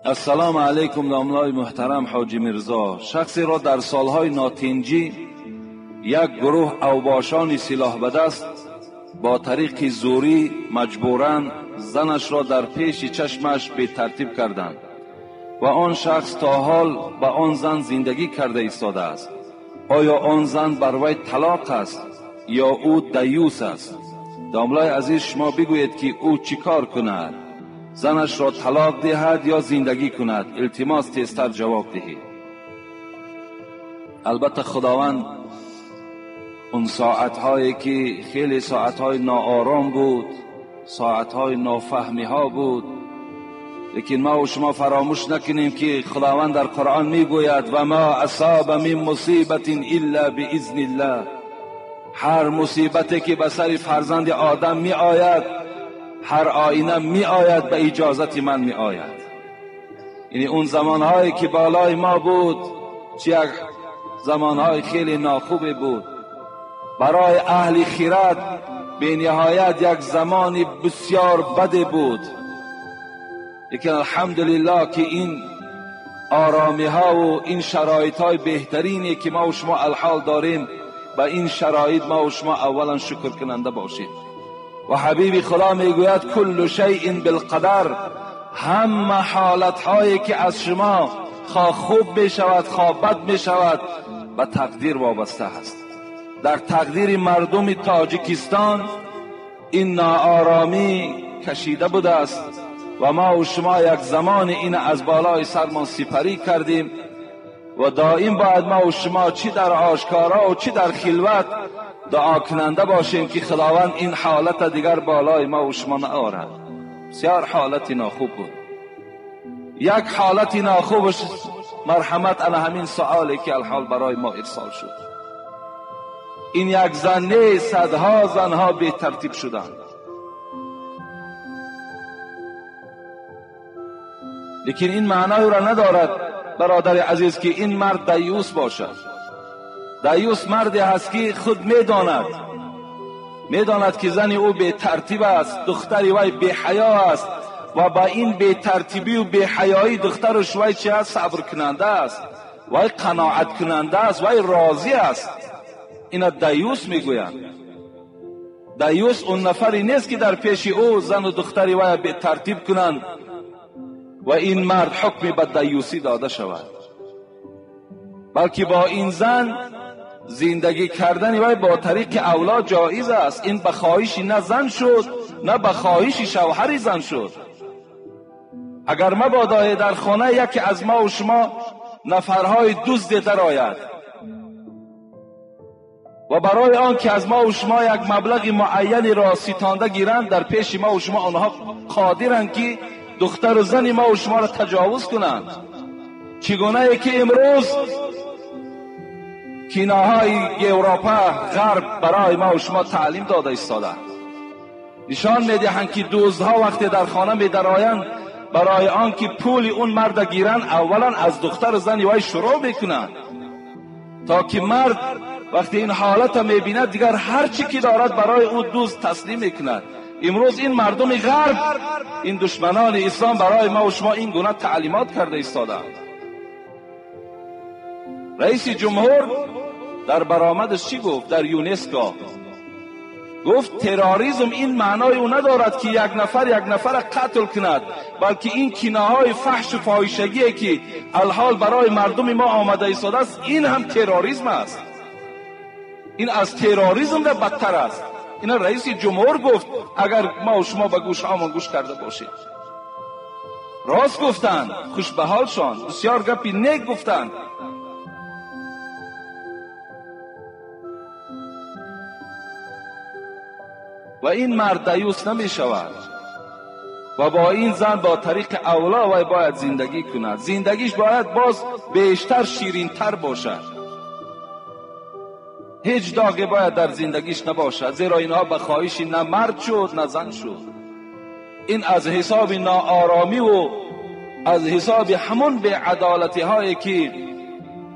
Ассалому алайкум домлаи муҳтарам Ҳоҷи Мирзо. Шахсеро дар солҳои нотинҷӣ як гурӯҳ авбошони силоҳ ба даст бо тариқи зӯрӣ маҷбуран занашро дар пеши чашмаш бетартиб карданд ва он шахс то ҳол ба он зан зиндагӣ карда истодааст. Оё он зан бар вай талоқ аст ё ӯ даюс аст? Домлаи азиз, шумо бигӯед ки ӯ чӣ кор кунад? Занашро талоқ диҳад ё зиндагӣ кунад? Илтимос тезтар ҷавоб диҳед. Албатта Худованд он соатҳое ки хеле соатҳои ноором буд, соатҳои нофаҳмиҳо буд, лекин ма ва шумо фаромӯш накунем ки Худованд дар Қуръон мегӯяд: ва ма асаба мин мусибатин илла биизниллаҳ. Ҳар мусибате ки ба сари фарзанди одам меояд, ҳар оина меояд, ба иҷозати ман меояд. Яъне он замонҳое ки болои мо буд, чи як замонҳои хеле нохубе буд, барои аҳли хирад бениҳоят як замони бисёр баде буд. Лекин алҳамдулиллоҳ ки ин оромиҳову ин шароитҳои беҳтарине ки мо ва шумо алҳол дорем, ба ин шароит мо ва шумо аввалан шукркунанда бошем. Ва ҳабиби Худо мегӯяд: куллу шайъин билқадар. Ҳама ҳолатҳое ки аз шумо хоҳ хуб мешавад хоҳ бад мешавад ба тақдир вобаста аст. Дар тақдири мардуми Тоҷикистон ин нооромӣ кашида будааст ва мо ва шумо як замоне ин аз болои сармон сипарӣ кардем ва доим бояд мо ва шумо чӣ дар ошкоро ва чӣ дар хилват дуо кунанда бошем ки Худованд ин ҳолата дигар болои мо ва шумо наорад. Бисёр ҳолати нохуб буд. Як ҳолати нохубаш марҳамат ана ҳамин суоле ки алҳол барои мо ирсол шуд. Ин як зан нест, садҳо занҳо бетартиб шуданд. Лекин ин маъноеро надорад, бародари азиз, ки ин мард даюс бошад. Даюс марде ҳаст ки худ медонад ки зани ӯ бетартиб аст, духтари вай беҳаё аст ва ба ин бетартибию беҳаёии духтараш вай чи аст? Сабркунанда аст, вай қаноаткунанда аст, вай розӣ аст. Ина даюс мегӯянд. Даюс он нафаре нест ки дар пеши ӯ зану духтари вай бетартиб кунанд ва ин мард ҳукми ба даюсӣ дода шавад, балки бо ин зан зиндагӣ кардани вай бо тариқи авло ҷоиз аст. Ин ба хоҳиши на зан шуд, на ба хоҳиши шавҳари зан шуд. Агар мабодое дар хона яке аз мо ва шумо нафарҳои дузде дарояд ва барои он ки аз мо ва шумо як маблағи муайянеро ситонда гиранд, дар пеши мо ва шумо онҳо қодиранд ки духтару зани мо ва шуморо таҷовуз кунанд. Чӣ гунае ки имрӯз киноҳои Европа, ғарб барои мо ва шумо таълим дода истодаанд, нишон медиҳанд ки дуздҳо вақте дар хона медароянд, барои он ки пули он марда гиранд, аввалан аз духтару зани вай шурӯъ мекунанд, то ки мард вақте ин ҳолата мебинад, дигар ҳар чӣ ки дорад барои ӯ дузд таслим мекунад. Имрӯз ин мардуми ғарб, ин душманони ислом барои мо ва шумо ин гуна таълимот карда истодаанд. Раиси ҷумҳур дар баромадаш чӣ гуфт дар ЮНЕСКО? Гуфт терроризм ин маънои ӯ надорад ки як нафар як нафара қатл кунад, балки ин киноҳои фаҳшу фоҳишагие ки алҳол барои мардуми мо омада истодааст, ин ҳам терроризм аст. Ин аз терроризм да бадтар аст. Ина раиси ҷумҳур гуфт, агар мо шумо ба гӯшҳомон гӯш карда бошед. Рост гуфтанд, хушбаҳолшон, бисёр гапи нек гуфтанд. Ва ин мард даюс намешавад ва бо ин зан бо тариқи авло вай бояд зиндагӣ кунад. Зиндагиш бояд боз бештар ширинтар бошад. Ҳеҷ доғе бояд дар зиндагиш набошад, зеро инҳо ба хоҳиши на мард шуд, на зан шуд. Ин аз ҳисоби нооромиву аз ҳисоби ҳамон беадолатиҳое ки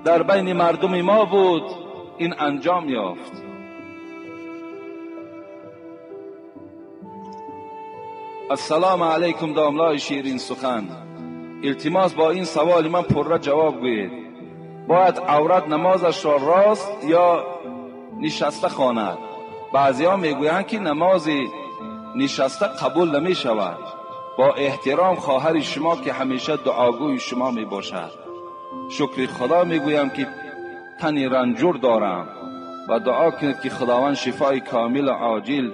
дар байни мардуми мо буд, ин анҷом ёфт. Ассалому алайкум домлаи ширин сухан. Илтимос бо ин саволи ман пурра ҷавоб гӯед. Бояд аврат намозашро рост ё нишаста хонад? Баъзеҳо мегӯянд ки намози нишаста қабул намешавад. Бо эҳтиром хоҳари шумо ки ҳамеша дуогӯи шумо мебошад. Шукри Худо мегӯям ки тани ранҷур дорам ва дуо кунед ки Худованд шифои комил ва оҷил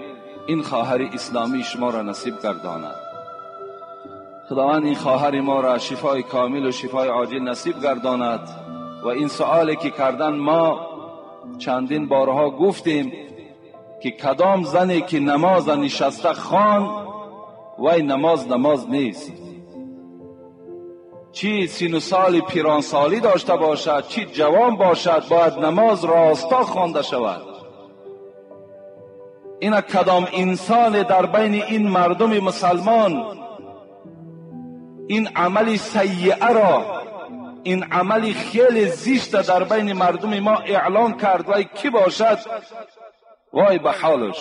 ин хоҳари исломии шуморо насиб гардонад. Худованд ин хоҳари моро шифои комил ва шифои оҷил насиб гардонад. Ва ин суоле ки кардан мо чандин борҳо гуфтем ки кадом зане ки намоз нишаста хон, вай намоз намоз нест. Чӣ сину соли пиронсолӣ дошта бошад, чӣ ҷавон бошад, бояд намоз росто хонда шавад. Ина кадом инсоне дар байни ин мардуми мусалмон ин амали саййиаро, ин амали хеле зишта дар байни мардуми мо эълон кард, вай кӣ бошад? Вой ба ҳолаш!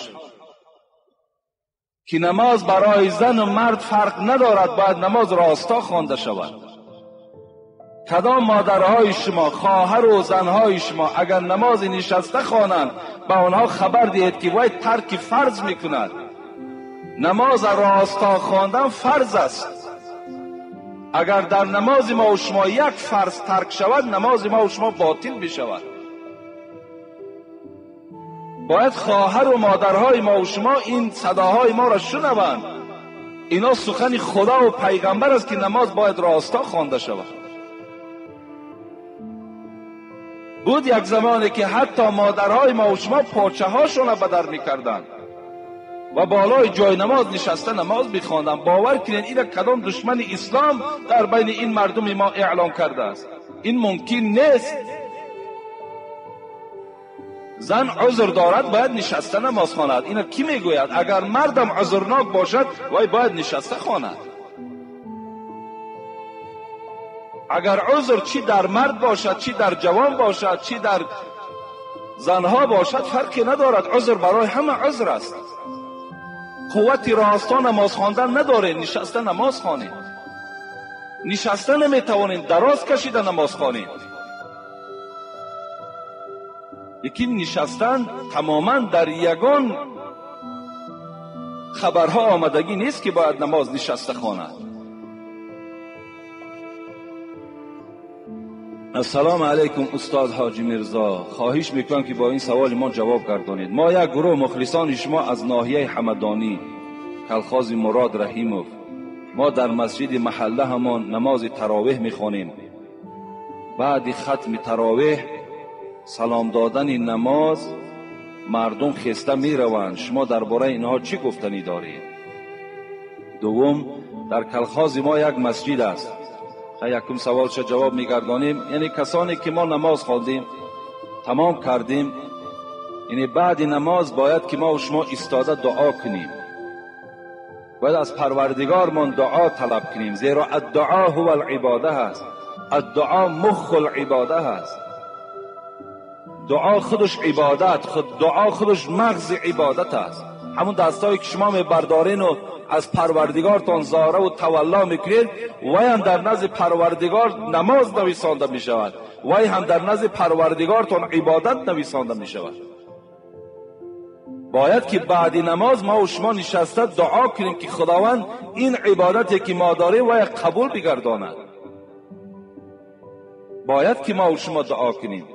Ки намоз барои зану мард фарқ надорад, бояд намоз росто хонда шавад. Кадом модарҳои шумо, хоҳару занҳои шумо агар намози нишаста хонанд, ба онҳо хабар диҳед ки вай тарки фарз мекунад. Намоз росто хондан фарз аст. Агар дар намози мо ва шумо як фарз тарк шавад, намози мо ва шумо ботил мешавад. Бояд хоҳару модарҳои мо ва шумо ин садоҳои моро шунаванд. Ино сухани Худо ва пайғамбар аст ки намоз бояд росто хонда шавад. Буд як замоне ки ҳатто модарҳои мо ва шумо почаҳошонро ба дар мекарданд ва болои ҷои намоз нишаста намоз мехонданд. Бовар кунед, ина кадом душмани ислом дар байни ин мардуми мо эълон кардааст. Ин мумкин нест. Зан узр дорад, бояд нишаста намоз хонад. Ина кӣ мегӯяд? Агар мардам узрнок бошад, вай бояд нишаста хонад. Агар узр чӣ дар мард бошад, чӣ дар ҷавон бошад, чӣ дар занҳо бошад, фарқе надорад. Узр барои ҳама узр аст. Қуввати росто намоз хондан надоред, нишаста намоз хонед. Нишаста наметавонед, дароз кашида намоз хонед. Лекин нишастан тамоман дар ягон хабарҳо омадагӣ нест ки бояд намоз нишаста хонад. Ассалому алайкум устод Ҳоҷи Мирзо. Хоҳиш мекунам ки бо ин саволи мо ҷавоб гардонед. Мо як гурӯҳ мухлисони шумо аз ноҳияи Ҳамадонӣ, калхози Мурод Раҳимов, мо дар масҷиди маҳалла ҳамон намози таровеҳ мехонем. Баъди хатми таровеҳ салом додани намоз мардум хеста мераванд. Шумо дар бораи инҳо чӣ гуфтанӣ доред? Дуввум, дар калхози мо як масҷид аст. Якум саволша ҷавоб мегардонем. Яъне касоне ки мо намоз хондем, тамом кардем, яъне баъди намоз бояд ки мо шумо истода дуо кунем. Бояд аз Парвардигормон дуо талаб кунем, зеро аддуо ҳува алибода ҳаст. Аддуо муху алибода ҳаст. Дуо худаш ибодат, худ дуо худаш мағзи ибодат аст. Ҳамон дастҳое ки шумо мебардорену аз Парвардигортон зора ва тавалло мекунед, вай ҳам дар назди Парвардигор намоз нависонда мешавад, вай ҳам дар назди Парвардигортон ибодат нависонда мешавад. Бояд ки баъди намоз мо ва шумо нишаста дуо кунем ки Худованд ин ибодате ки мо дорем вай қабул бигардонад. Бояд ки мо ва шумо дуо кунем.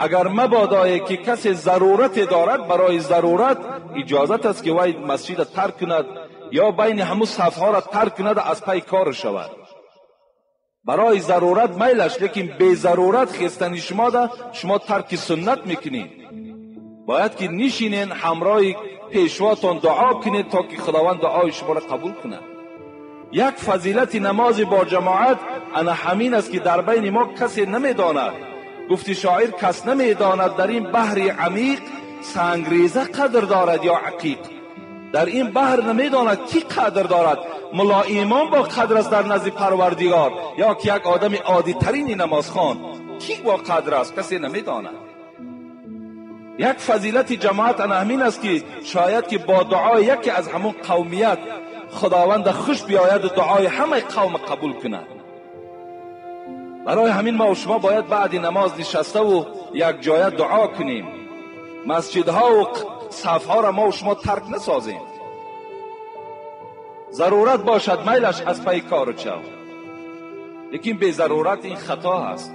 Агар мабодое ки касе зарурате дорад, барои зарурат иҷозат аст ки вай масҷида тарк кунад ё байни ҳамун сафҳоро тарк кунад, аз пай кор шавад. Барои зарурат майлаш, лекин безарурат хестани шумо да шумо тарки суннат мекунед. Бояд ки нишинен, ҳамроҳи пешвотон дуо кунед то ки Худованд дуои шуморо қабул кунад. Як фазилати намози бо ҷамоат ана ҳамин аст ки дар байни мо касе намедонад. Гуфти шоир, кас намедонад дар ин баҳри амиқ сангреза қадр дорад ё ақиқ. Дар ин баҳр намедонад кӣ қадр дорад. Мулло имом бо қадр аст дар назди Парвардигор ё ки як одами оддитарини намозхон. Кӣ бо қадр аст, касе намедонад. Як фазилати ҷамоат ана ҳамин аст ки шояд ки бо дуои яке аз ҳамон қавмият خداوند خوش بیاید و دعای همه قوم قبول کند. برای همین ما و شما باید بعد نماز نشسته و یک جایه دعا کنیم. مسجدها و صفها را ما و شما ترک نسازیم. ضرورت باشد میلش از پی کار چو، لیکن به ضرورت این خطا هست.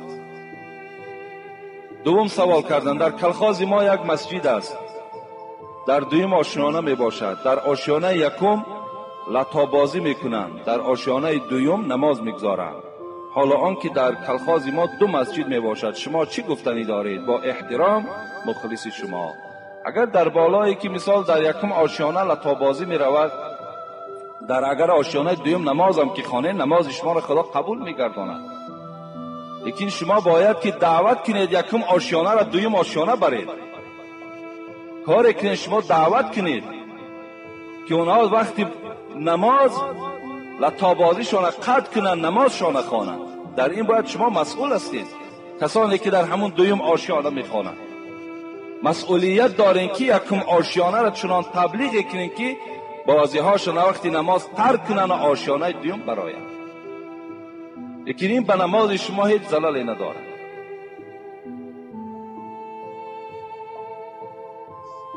دوم سوال کردن، در کلخاز ما یک مسجد است، در دویم آشیانه می باشد. در آشیانه یکم لطابازی می کنند، در آشیانه دویم نماز می گذارند. حالا آنکه در کلخاز ما دو مسجد می باشد، شما چی گفتنی دارید؟ با احترام مخلص شما. اگر در بالایی که مثال در یکم آشیانه لطابازی می رود، در اگر آشیانه دویم نمازم که خانه، نماز شما را خدا قبول می گرداند. لیکن شما باید که دعوت کنید یکم آشیانه را دویم آشیانه برید. کاری کنید، شما دعوت کنید که اونها وقتی نماز لطابازیشان قطع کنند، نمازشان خوانند. در این باید شما مسئول هستید. کسانی که در همون دویم آشیانه میخوانند مسئولیت دارین که یکم آشیانه را چنان تبلیغ کنین که بازی هاشون وقتی نماز ترک کنن و آشیانه دویم براین. لیکن این به نماز شما هیچ زلالی نداره.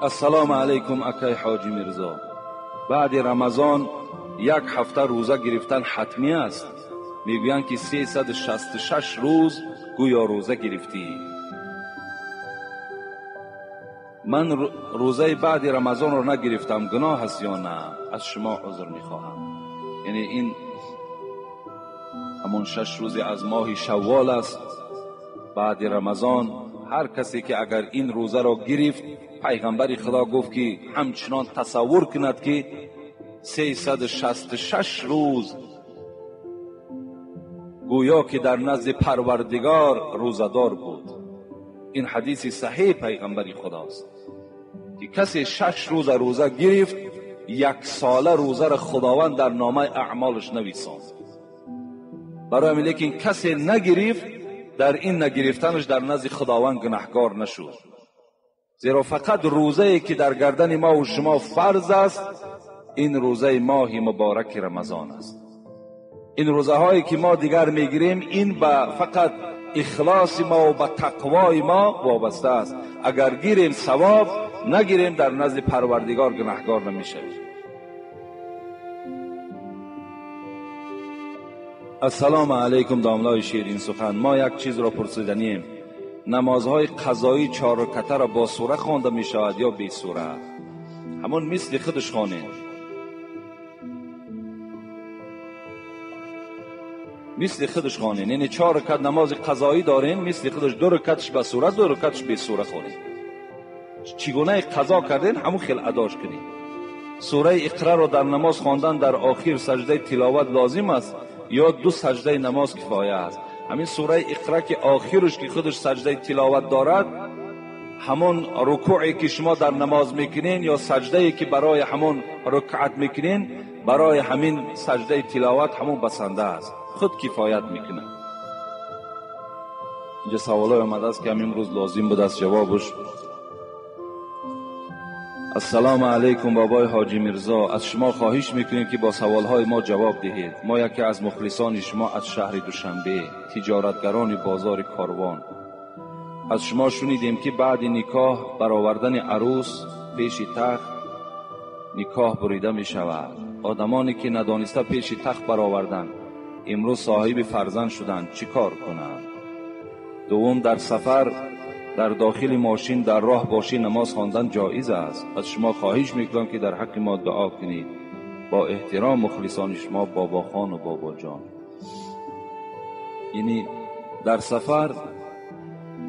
السلام علیکم اکای حاجی میرزا، بعد رمضان یک هفته روزه گرفتن حتمی است. میگویند که 366 روز گویا روزه گرفتی. من روزه بعد رمضان رو نگرفتم، گناه است یا نه؟ از شما عذر میخواهم. یعنی این همون 6 روز از ماه شوال است بعد رمضان. هر کسی که اگر این روزه را گرفت، پیغمبر خدا گفت که همچنان تصور کند که 366 روز گویا که در نزد پروردگار روزه‌دار بود. این حدیث صحیح پیغمبر خداست که کسی 6 روز روزه گرفت، یک ساله روزه را خداوند در نامه اعمالش نویساند. برای همین لیکن کسی نگرفت، در این نگرفتنش در نزد خداوند گناهکار نشد. زیرا فقط روزه که در گردن ما و شما فرض است، این روزه ماه مبارک رمضان است. این روزه هایی که ما دیگر میگیریم، این به فقط اخلاص ما و به تقوای ما وابسته است. اگر گیریم ثواب، نگیریم در نزد پروردگار گناهکار نمیشویم. السلام علیکم داملای شیرین سخن، ما یک چیز را پرسیدنیم. نمازهای قضایی 4 رکعته را با سوره خوانده می شود یا بی سوره؟ همون مثل خودش خوانید، مثل خودش خوانید. یعنی 4 رکعت نماز قضایی دارین، مثل خودش 2 رکعتش به سوره، 2 رکعتش بی سوره خوانید. چگونه قضا کردین همون خیل اداش کنید. سوره اقرا را در نماز خواندن در آخر سجده تلاوت لازم است یا 2 سجده نماز کفایه است؟ همین سوره اقرا که آخرش که خودش سجده تلاوت دارد، همون رکوعی که شما در نماز میکنین یا سجده که برای همون رکعت میکنین، برای همین سجده تلاوت همون بسنده است، خود کفایت میکنه. اینجا سوالای آمده است که همین روز لازم بود از جوابش. السلام علیکم بابای حاجی میرزا، از شما خواهش میکنیم که با سوالهای ما جواب دهید. ما یکی از مخلصان شما از شهر دوشنبه، تجارتگران بازار کاروان. از شما شنیدیم که بعد نکاح برآوردن عروس پیش تخت نکاح بریده می شود. آدمانی که ندانسته پیش تخت برآوردن امروز صاحب فرزند شدند، چی کار کنند؟ دوم، در سفر در داخل ماشین در راه باشی نماز خواندن جایز است. از شما خواهش میکنم که در حق ما دعا کنید. با احترام مخلصان شما بابا خان و بابا جان. یعنی در سفر،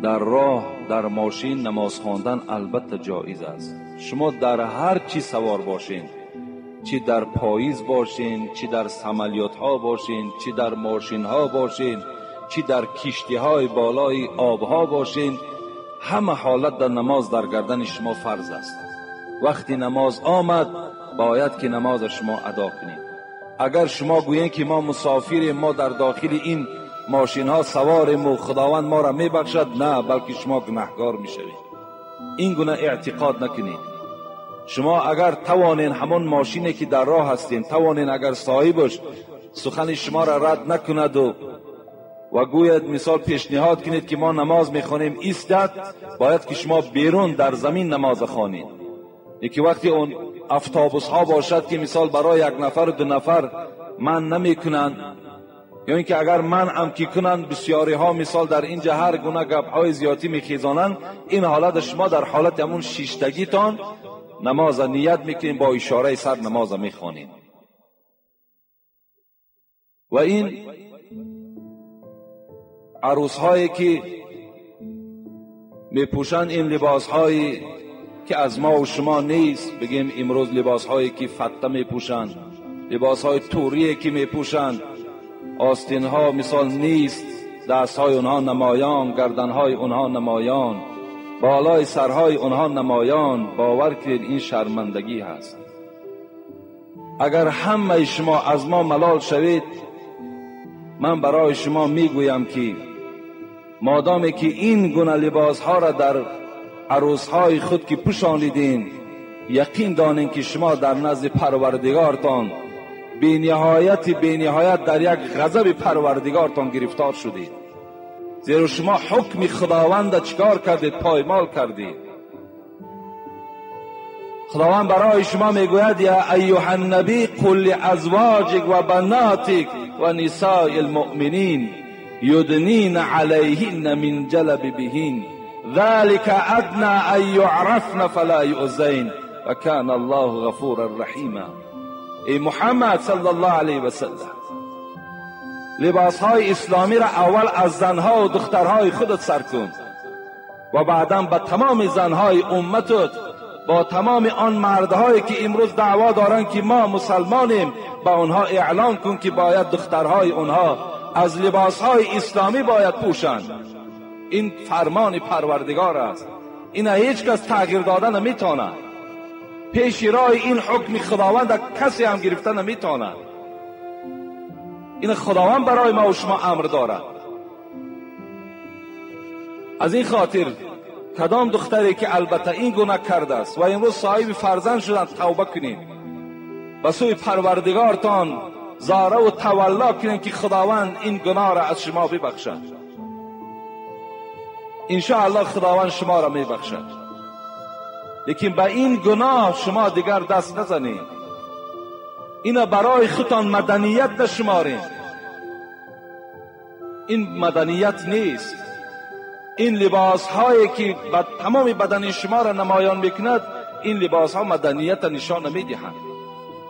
در راه، در ماشین نماز خواندن البته جایز است. شما در هر چی سوار باشین، چی در پاییز باشین، چی در سملیات ها باشین، چی در ماشین ها باشین، چی در کشتی های بالای آب ها باشین، همه حالت در نماز در گردن شما فرض است. وقتی نماز آمد باید که نماز شما ادا کنید. اگر شما گویین که ما مسافریم، ما در داخل این ماشین ها سواریم و خداوند ما را میبخشد، نه، بلکه شما گناهگار میشوید. این گونه اعتقاد نکنید. شما اگر توانین همون ماشینی که در راه هستین، توانین اگر صاحبش سخن شما را رد نکند و گوید مثال پیشنهاد کنید که ما نماز میخوانیم ایستد، باید که شما بیرون در زمین نماز خوانید. یکی وقتی اون افتابوس ها باشد که مثال برای یک نفر و دو نفر من نمیکنند، یا اینکه اگر من هم که کنند، بسیاری ها مثال در اینجا هر گونه گپ های زیادی میخیزانند. این حالت شما در حالت همون شیشتگیتان نماز نیت میکنین، با اشاره سر نماز میخوانید. و این عروس هایی که میپوشند این لباس هایی که از ما و شما نیست، بگیم امروز لباس هایی که فته میپوشند، لباس های توریه که میپوشند، آستین ها مثال نیست، دست های اونها نمایان، گردن های اونها نمایان، بالای سرهای اونها نمایان. باور کنید این شرمندگی هست. اگر همه شما از ما ملال شوید، من برای شما میگویم که مادامی که این گونه لباس ها را در عروس های خود که پوشانیدین، یقین دانین که شما در نزد پروردگارتان بی نهایت در یک غضب پروردگارتان گرفتار شدید. زیرا شما حکم خداوند چکار کردید؟ پایمال کردید. خداوند برای شما میگوید یا ایها النبی قل لازواجک و بناتک و نساء المؤمنین یدنین علیهن من جلبیبهن ذلك ادنی ان یعرفن فلا یؤذین و کان الله غفورا رحیما. ای محمد صلی الله علیه و سلم، لباس های اسلامی را اول از زنها و دخترهای خودت سر کن و بعدا به تمام زنهای امتت، با تمام آن مردهایی که امروز دعوا دارند که ما مسلمانیم، با آنها اعلان کن که باید دخترهای آنها از لباسهای اسلامی باید پوشند. این فرمان پروردگار است، این هیچ کس تغییر داده نمیتواند. پیش راه این حکم خداوند کسی هم گرفته نمیتواند. این خداوند برای ما و شما امر دارد. از این خاطر کدام دختری که البته این گناه کرده است و امروز صاحب فرزند شدند، توبه کنید، به سوی پروردگارتان زاره و تولا کنید که خداوند این گناه را از شما ببخشد. انشاءالله خداوند شما را میبخشد، لیکن به این گناه شما دیگر دست نزنید. اینا برای خودتان مدنیت نشمارید. این مدنیت نیست. این لباس هایی که تمام بدن شما را نمایان میکند، این لباس ها مدنیت نشان نمیدهند.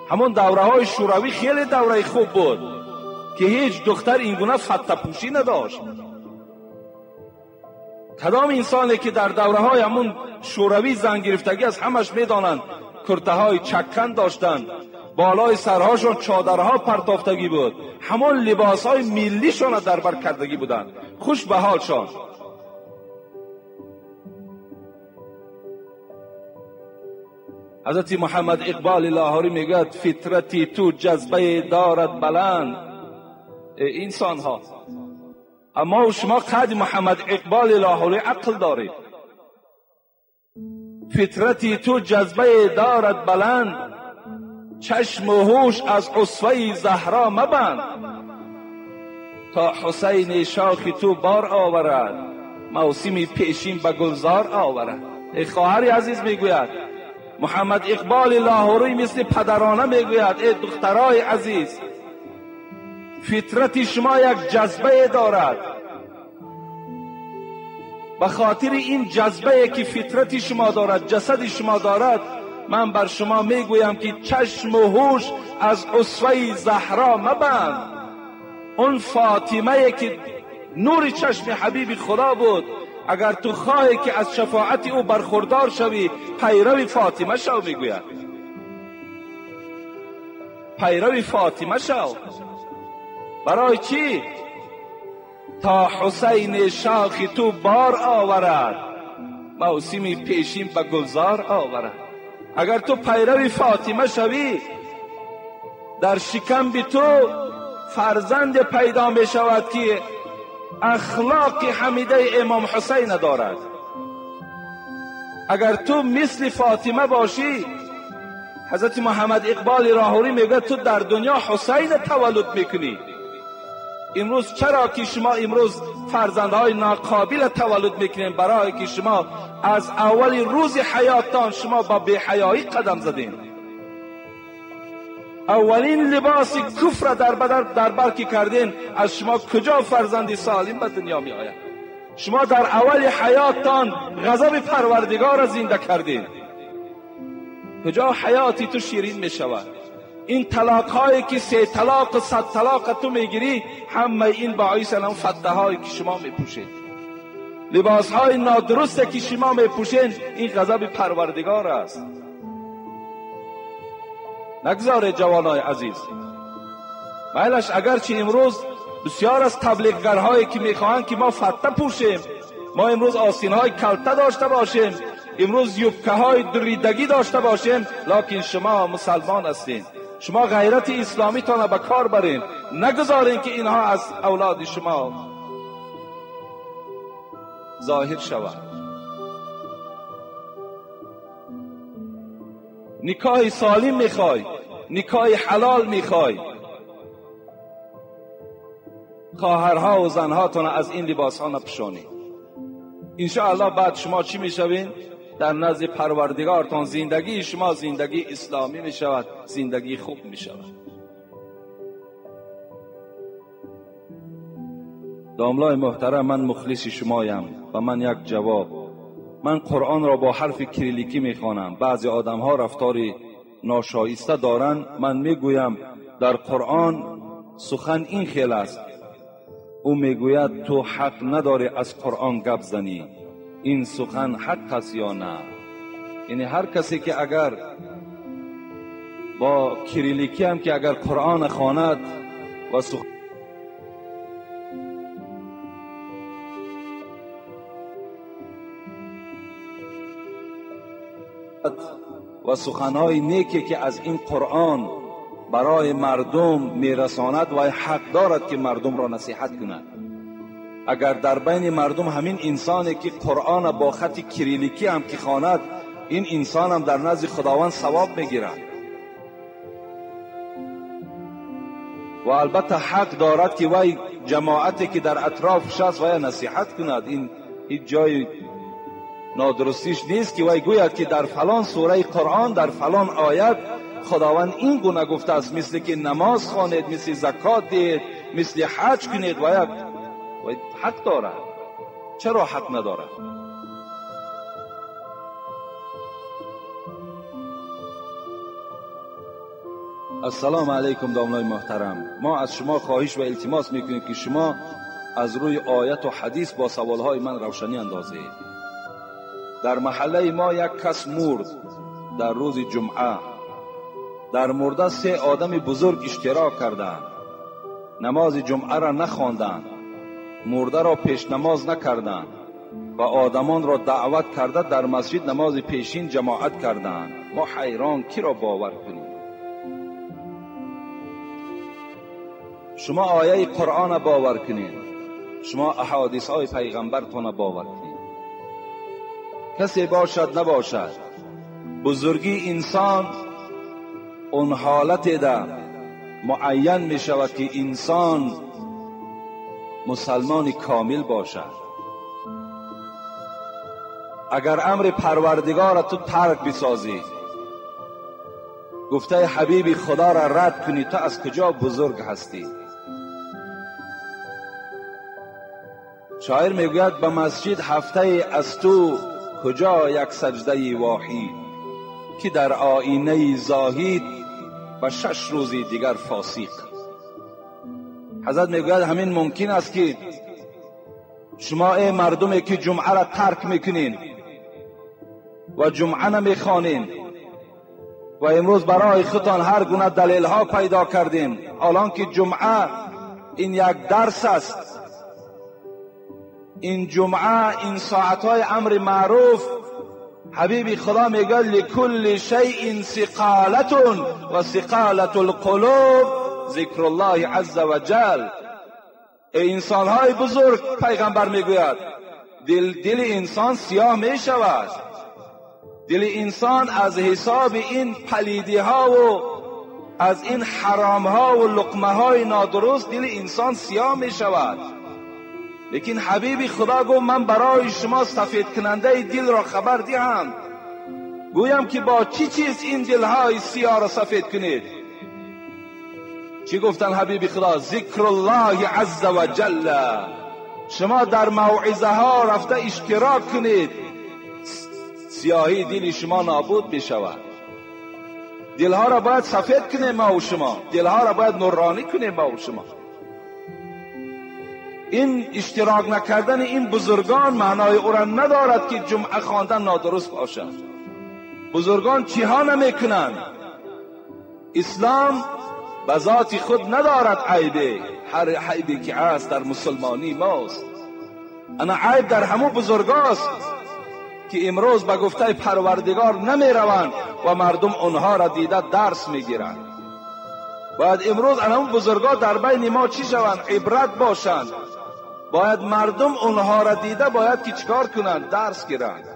همون دوره های شوروی خیلی دوره خوب بود که هیچ دختر این گونه فته پوشی نداشت. کدام انسانی که در دوره های همون شوروی زن گرفتگی از همش میدانند، کرته های چکن داشتند، بالای سرهاشون چادرها پرتافتگی بود، همون لباس های ملیشون را در بر کردگی بودند. خوش به حالشان. حضرت محمد اقبال لاهوری میگوید فطرتی تو جذبه دارد بلند. ای انسان ها، اما شما قد محمد اقبال لاهوری عقل دارید. فطرتی تو جذبه دارد بلند، چشم و هوش از اسوه زهرا مبند. تا حسین شاخ تو بار آورد، موسم پیشین به گلزار آورد. ای خواهر عزیز، میگوید محمد اقبال لاهوری مثل پدرانه میگوید ای دخترای عزیز، فطرت شما یک جذبه دارد. به خاطر این جذبه که فطرت شما دارد، جسد شما دارد، من بر شما میگویم که چشم و هوش از اسوه زهرا مبند. اون فاطمه که نور چشم حبیب خدا بود، اگر تو خواهی که از شفاعت او برخوردار شوی، پیرو فاطمه شو. میگوید پیرو فاطمه شو. برای چی؟ تا حسین شاخ تو بار آورد، موسم پیشین به گلزار آورد. اگر تو پیرو فاطمه شوی، در شکم بی تو فرزند پیدا می شود که اخلاق حمیده امام حسین دارد. اگر تو مثل فاطمه باشی، حضرت محمد اقبال راهوری میگه تو در دنیا حسین تولد میکنی. امروز چرا که شما امروز فرزندهای ناقابل تولد میکنین؟ برای که شما از اول روز حیاتتان شما با بی‌حیایی قدم زدین. اولین لباس کفر در بر که کردین، از شما کجا فرزندی سالم به دنیا می آید؟ شما در اول حیاتتان غضب پروردگار را زنده کردین. کجا حیاتی تو شیرین می شود؟ این طلاق هایی که 3 طلاق و 100 طلاق تو میگیری، همه این باعث الان فته هایی که شما میپوشید، لباس های نادرست که شما میپوشین، این غضب پروردگار است. نگذاره جوانای عزیز. میلش اگرچه امروز بسیار از تبلیغگرهایی که میخواهند که ما فته پوشیم، ما امروز آستین های کلته داشته باشیم، امروز یوبکه های دریدگی داشته باشیم، لکن شما مسلمان هستین، شما غیرت اسلامی تان به کار برین، نگذارین که اینها از اولاد شما ظاهر شود. نکاح سالم میخوای، نکاح حلال میخوای، خواهرها و زنهاتون از این لباس ها نپوشانید. انشاءالله بعد شما چی میشوین؟ در نزد پروردگارتان زندگی شما زندگی اسلامی میشود، زندگی خوب میشود. داملای محترم، من مخلص شمایم و من یک جواب. من قرآن را با حرف کریلیکی میخوانم. بعضی آدم ها رفتار ناشایسته دارند. من میگویم در قرآن سخن این خیل است. او میگوید تو حق نداری از قرآن گپ زنی. این سخن حق است یا نه؟ یعنی هر کسی که اگر با کریلیکی هم که اگر قرآن خواند و سخن و سخنهای نیکی که از این قرآن برای مردم میرساند و حق دارد که مردم را نصیحت کند. اگر در بین مردم همین انسانی که قرآن با خط کریلیکی هم که خواند، این انسان هم در نزد خداوند ثواب میگیرد و البته حق دارد که وی جماعتی که در اطرافش است وی نصیحت کند. این هیچ جای نادرستیش نیست که وی گوید که در فلان سوره قرآن در فلان آیت خداوند این گونه گفته است، مثل که نماز خوانید، مثل زکات دهید، مثل حج کنید. و حق دارد. چرا حق ندارد؟ السلام علیکم داملای محترم، ما از شما خواهش و التماس میکنیم که شما از روی آیت و حدیث با سوالهای من روشنی اندازید. در محله ما یک کس مرد در روز جمعه. در مرده 3 آدم بزرگ اشتراک کردند، نماز جمعه را نخواندند، مرده را پیش نماز نکردند و آدمان را دعوت کرده در مسجد نماز پیشین جماعت کردند. ما حیران کی را باور کنیم؟ شما آیه قرآن باور کنید، شما احادیث های پیغمبرتان باور کنید. کسی باشد نباشد، بزرگی انسان اون حالت ده معین می شود که انسان مسلمان کامل باشد. اگر امر پروردگار تو ترک بسازی، گفته حبیب خدا را رد کنی، تو از کجا بزرگ هستی؟ شاعر میگوید به مسجد هفته از تو کجا یک سجده واحد، که در آینه زاهد و 6 روزی دیگر فاسق. حضرت میگوید همین ممکن است که شما ای مردمی که جمعه را ترک میکنین و جمعه نمیخوانین و امروز برای خودتان هر گونه دلیل ها پیدا کردین، الان که جمعه این یک درس است، این جمعه این ساعتهای امر معروف، حبیب خدا میگه لکل شیء ثقالة و ثقالة القلوب ذکر الله عز وجل. ای انسانهای بزرگ، پیغمبر میگوید دل انسان سیاه میشود، دل انسان از حساب این پلیدی ها و از این حرام ها و لقمه های نادرست دل انسان سیاه می شود. لیکن حبیب خدا گفت من برای شما سفید کننده دل را خبر دهم، گویم که با چی چیز این دلهای سیاه را سفید کنید. چی گفتن حبیب خدا؟ ذکر الله عز و جل. شما در موعظه ها رفته اشتراک کنید، سیاهی دل شما نابود می شود. دلها را باید سفید کنیم ما و شما، دلها را باید نورانی کنیم ما و شما. این اشتراک نکردن این بزرگان معنای او را ندارد که جمعه خواندن نادرست باشد. بزرگان چیها نمیکنند؟ اسلام به ذات خود ندارد عیبه، هر عیبی که هست در مسلمانی ماست. انا عیب در همو بزرگاست که امروز به گفته پروردگار نمی روند و مردم آنها را دیده درس میگیرند. باید امروز همون بزرگا در بین ما چی شوند؟ عبرت باشند. باید مردم آنها را دیده باید که چیکار کنند؟ درس گیرند.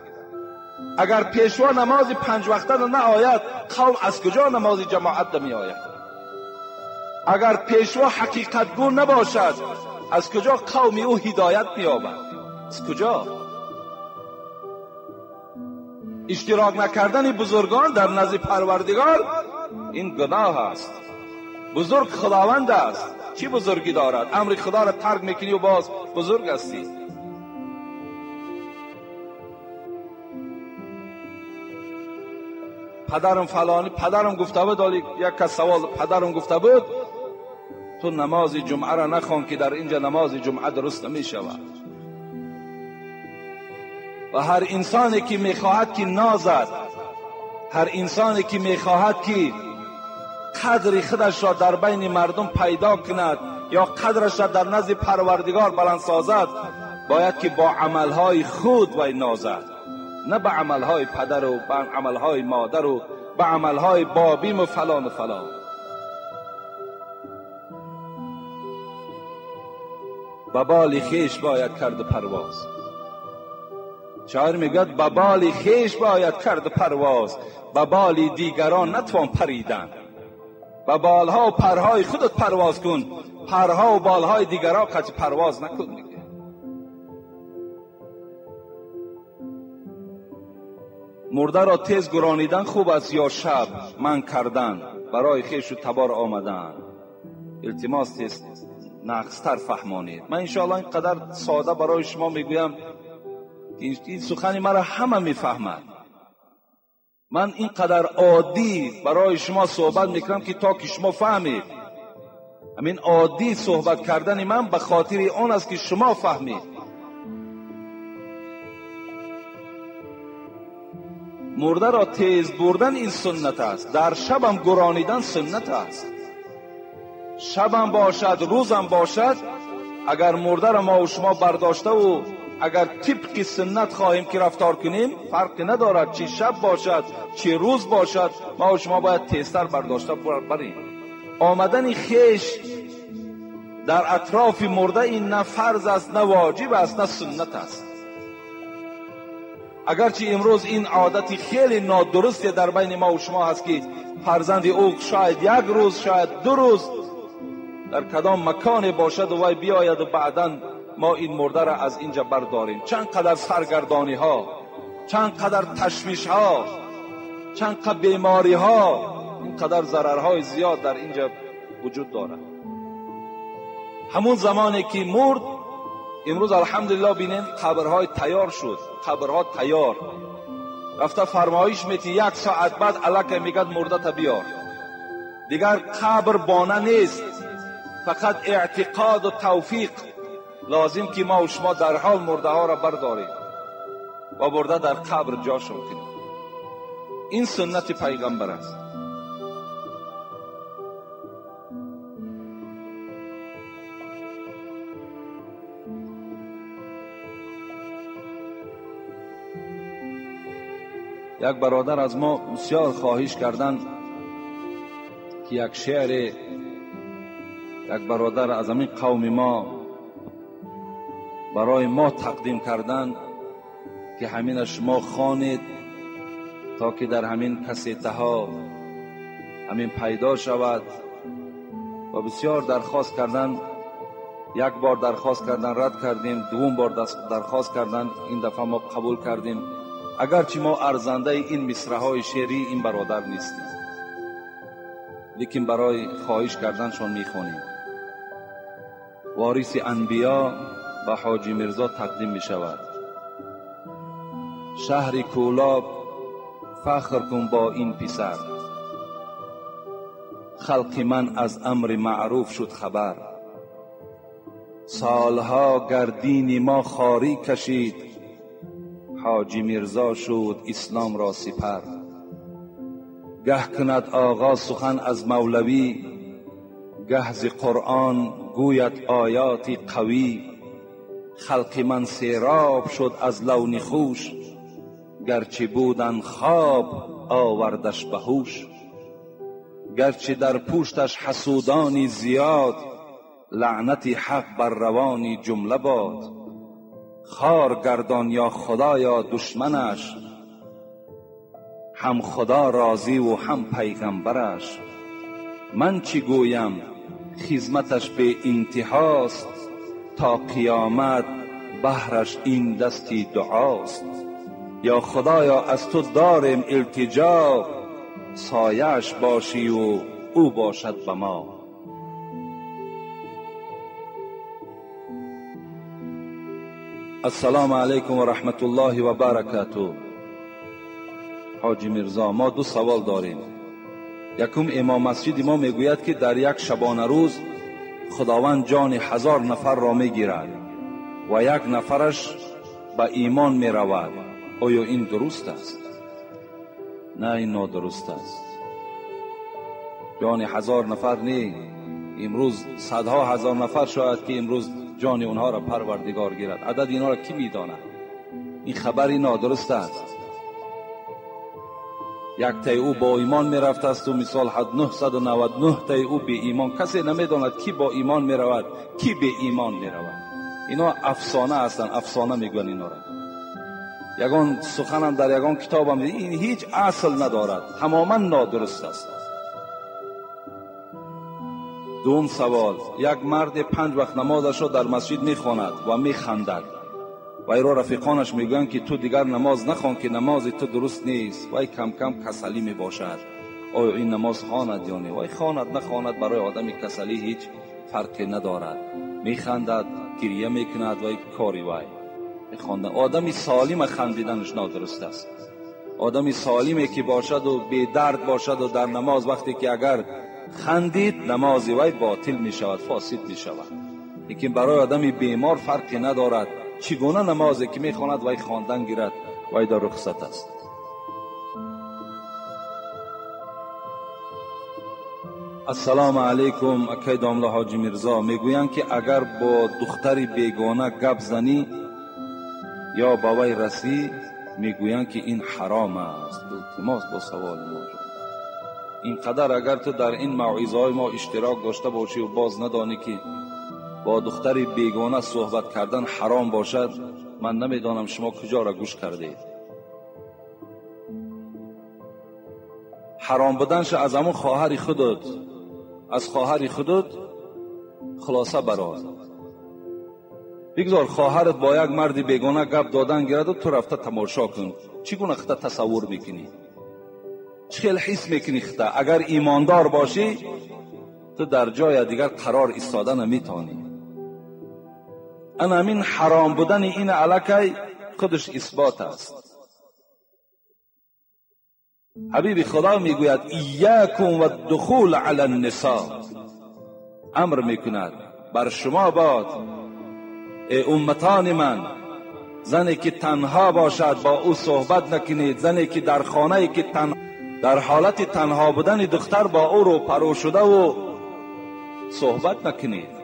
اگر پیشوا نماز 5 وقته نه آید، قوم از کجا نماز جماعت می آید؟ اگر پیشوا حقیقت گو نباشد، از کجا قوم او هدایت می یابد؟ از کجا؟ اشتراک نکردن بزرگان در نزد پروردگار این گناه است. بزرگ خداوند است، چی بزرگی دارد؟ امر خدا را ترک میکنی و باز بزرگ هستی. پدرم فلانی، پدرم گفته بود، یک کس سوال پدرم گفته بود تو نماز جمعه را نخوان که در اینجا نماز جمعه درست نمی شود. و هر انسانی که میخواهد که نازد، هر انسانی که میخواهد که قدر خودش را در بین مردم پیدا کند یا قدرش را در نزد پروردگار بلند سازد، باید که با عملهای خود وی نازد، نه به عملهای پدر و به عملهای مادر و به عملهای بابیم و فلان و فلان. به بال خویش باید کرد پرواز. شاعر میگوید به بال خویش باید کرد پرواز، به بال دیگران نتوان پریدن. به بالها و پرهای خودت پرواز کن، پرها و بالهای دیگران قطع پرواز نکن. میگه مرده را تیز گرانیدن خوب است یا شب من کردن برای خویش و تبار آمدن؟ التماس تیز نقصتر فهمانید. من انشاءالله اینقدر ساده برای شما میگویم که این سخن مرا همه میفهمد. من اینقدر عادی برای شما صحبت میکنم که تا که شما فهمید. همین عادی صحبت کردن من به خاطر آن است که شما فهمید. مرده را تیز بردن این سنت است، در شبم گرانیدن سنت است. شبم باشد روزم باشد، اگر مرده را ما و شما برداشته و اگر طبق سنت خواهیم که رفتار کنیم، فرقی ندارد چی شب باشد چی روز باشد، ما و شما باید تیزتر برداشته بریم. آمدن خیش در اطراف مرده این نه فرض است، نه واجب است، نه سنت است. اگرچه امروز این عادت خیلی نادرستی در بین ما و شما هست که فرزند او شاید یک روز شاید 2 روز در کدام مکان باشد و وی بیاید و بعدا ما این مرده را از اینجا برداریم. چند قدر سرگردانی ها، چند قدر تشویش ها، چند قدر بیماری ها، این قدر ضررهای زیاد در اینجا وجود دارد. همون زمانی که مرد، امروز الحمدلله بینین قبرهای تیار شد، قبرها تیار. رفته فرمایش میتی 1 ساعت بعد الکه میگد مرده تا بیار. دیگر قبر بانه نیست، فقط اعتقاد و توفیق لازم که ما و شما در حال مرده ها را برداریم و برده در قبر جاشون کنیم. این سنت پیغمبر است. یک برادر از ما بسیار خواهش کردن که یک شعر یک برادر از همین قوم ما برای ما تقدیم کردن که همین شما خوانید تا که در همین کسیته ها همین پیدا شود. و بسیار درخواست کردن، یک بار درخواست کردن رد کردیم، دوم بار درخواست کردن این دفعه ما قبول کردیم، اگرچه ما ارزنده این مصرع های شعری این برادر نیستیم، لیکن برای خواهش کردنشان میخوانیم. وارث انبیا به حاجی میرزا تقدیم میشود. شهر کولاب فخر کن با این پسر، خلق من از امر معروف شد خبر. سالها گردین ما خاری کشید، حاجی میرزا شد اسلام را سپر. گه کند آقا سخن از مولوی، گه ز قرآن گوید آیات قوی. خلق من سیراب شد از لون خوش، گرچه بودن خواب آوردش به هوش. گرچه در پوشتش حسودانی زیاد، لعنت حق بر روانی جمله باد. خار گردان یا خدایا دشمنش، هم خدا راضی و هم پیغمبرش. من چی گویم خدمتش به انتهاست، تا قیامت بهرش این دستی دعاست. یا خدایا از تو داریم التجا، سایه‌اش باشی و او باشد به ما. السلام علیکم و رحمت الله و برکاته. حاجی میرزا، ما دو سوال داریم. یکم، امام مسجد ما میگوید که در یک شبانه روز خداوند جان 1000 نفر را میگیرد و یک نفرش به ایمان میرود. آیا این درست است؟ نه، این نادرست است. جان 1000 نفر نه، امروز صدها هزار نفر شاید که امروز جان اونها را پروردگار گیرد. عدد اینها را کی میداند؟ این خبری نادرست است. یک تای او با ایمان میرفت است و مثال 999 تای او به ایمان. کسی نمیداند کی با ایمان میرود کی به ایمان میرود. اینا افسانه هستند، افسانه میگوین اینا را. یگان سخنم در یگان کتابم این هیچ اصل ندارد، تماما نادرست است. دوم سوال، یک مرد 5 وقت نمازش را در مسجد میخواند و میخندد و ایرا رفیقانش میگویند که تو دیگر نماز نخوان که نماز تو درست نیست. وای کم کم کسلی میباشد. آیا این نماز خواند یا نه؟ وای خواند نخواند برای آدم کسلی هیچ فرقی ندارد. میخندد، گریه میکند، وای کاری وای خواندن. آدمی سالم خندیدنش نادرست است. آدمی سالمی که باشد و بی درد باشد و در نماز وقتی که اگر خندید نماز وی باطل می شود، فاسد می شود. لیکن برای آدمی بیمار فرقی ندارد چگونه نمازی که می خواند وی خواندن گیرد، وی در رخصت است. السلام علیکم اکی داملا حاجی میرزا، میگویند که اگر با دختری بیگانه گپ زنی یا با وی رسی، میگویند که این حرام است. التماس با سوال موجود. اینقدر اگر تو در این موعظه های ما اشتراک داشته باشی و باز ندانی که با دختری بیگانه صحبت کردن حرام باشد، من نمیدانم شما کجا را گوش کردید. حرام بودنش از همون خواهر خودت، از خواهر خودت خلاصه برار. بگذار خواهرت با یک مرد بیگانه گپ دادن گیرد و تو رفته تماشا کن. چگونه خودت تصور میکنی؟ چه خیلی حس میکنی خودت؟ اگر ایماندار باشی تو در جای دیگر قرار ایستاده نمیتونی. انا همین حرام بودن این علاقه خودش اثبات است. حبیب خدا میگوید ایاکم و الدخول علی النساء، امر میکند بر شما باد ای امتان من، زنی که تنها باشد با او صحبت نکنید، زنی که در خانه که در حالت تنها بودن دختر با او رو پرو شده و صحبت نکنید،